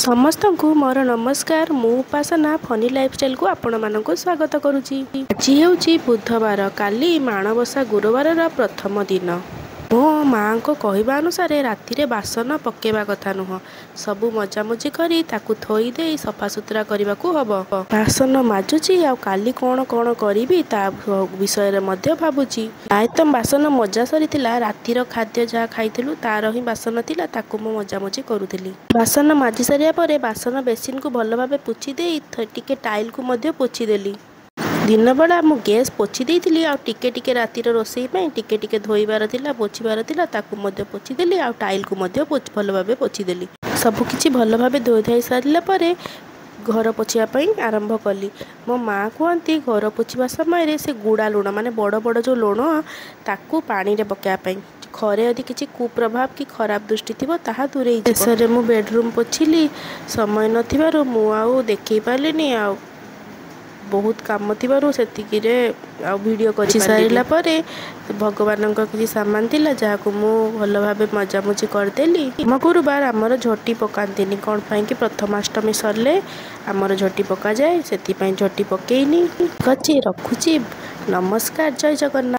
ସମସ୍ତଙ୍କୁ ମୋର ନମସ୍କାର। ମୁଁ ଉପାସନା, ଫନି ଲାଇଫଷ୍ଟାଇଲକୁ ଆପଣମାନଙ୍କୁ ସ୍ୱାଗତ କରୁଛି। ଆଜି ହେଉଛି ବୁଧବାର, କାଲି ମାଣବସା ଗୁରୁବାରର ପ୍ରଥମ ଦିନ। ମୋ ମାଆଙ୍କ କହିବା ଅନୁସାରେ ରାତିରେ ବାସନ ପକେଇବା କଥା ନୁହଁ, ସବୁ ମଜାମଜି କରି ତାକୁ ଥୋଇ ଦେଇ ସଫାସୁତୁରା କରିବାକୁ ହବ। ବାସନ ମାଜୁଛି ଆଉ କାଲି କ'ଣ କ'ଣ କରିବି ତା ବିଷୟରେ ମଧ୍ୟ ଭାବୁଛି। ପ୍ରାୟତଃ ବାସନ ମଜା ସରିଥିଲା, ରାତିର ଖାଦ୍ୟ ଯାହା ଖାଇଥିଲୁ ତାର ହିଁ ବାସନ ଥିଲା, ତାକୁ ମୁଁ ମଜାମଜି କରୁଥିଲି। ବାସନ ମାଜି ସାରିବା ପରେ ବାସନ ବେସିନକୁ ଭଲ ଭାବେ ପୋଛି ଦେଇ ଟିକେ ଟାଇଲକୁ ମଧ୍ୟ ପୋଛିଦେଲି। ଦିନବେଳା ମୁଁ ଗ୍ୟାସ୍ ପୋଛି ଦେଇଥିଲି, ଆଉ ଟିକେ ଟିକେ ରାତିର ରୋଷେଇ ପାଇଁ ଟିକେ ଟିକେ ଧୋଇବାର ଥିଲା, ପୋଛିବାର ଥିଲା, ତାକୁ ମଧ୍ୟ ପୋଛିଦେଲି ଆଉ ଟାଇଲକୁ ମଧ୍ୟ ଭଲ ଭାବେ ପୋଛିଦେଲି। ସବୁକିଛି ଭଲ ଭାବେ ଧୋଇ ଧାଇ ସାରିଲା ପରେ ଘର ପୋଛିବା ପାଇଁ ଆରମ୍ଭ କଲି। ମୋ ମାଆ କୁହନ୍ତି ଘର ପୋଛିବା ସମୟରେ ସେ ଗୁଡ଼ା ଲୁଣ, ମାନେ ବଡ଼ ବଡ଼ ଯେଉଁ ଲୁଣ, ତାକୁ ପାଣିରେ ପକାଇବା ପାଇଁ। ଘରେ ଯଦି କିଛି କୁପ୍ରଭାବ କି ଖରାପ ଦୃଷ୍ଟି ଥିବ ତାହା ଦୂରେଇ। ଶେଷରେ ମୁଁ ବେଡ଼ରୁମ୍ ପୋଛିଲି। ସମୟ ନଥିବାରୁ ମୁଁ ଆଉ ଦେଖେଇ ପାରିଲିନି, ଆଉ ବହୁତ କାମ ଥିବାରୁ ସେତିକିରେ ଆଉ ଭିଡ଼ିଓ କରି ସାରିଲା ପରେ ଭଗବାନଙ୍କ କିଛି ସାମାନ ଥିଲା, ଯାହାକୁ ମୁଁ ଭଲ ଭାବେ ମଜାମଜି କରିଦେଲି। ଆମ ଗୁରୁବାର ଆମର ଝୋଟି ପକାନ୍ତିନି, କ'ଣ ପାଇଁ କି ପ୍ରଥମାଷ୍ଟମୀ ସରିଲେ ଆମର ଝୋଟି ପକାଯାଏ, ସେଥିପାଇଁ ଝୋଟି ପକେଇନି। ଅଛି, ରଖୁଛି, ନମସ୍କାର, ଜୟ ଜଗନ୍ନାଥ।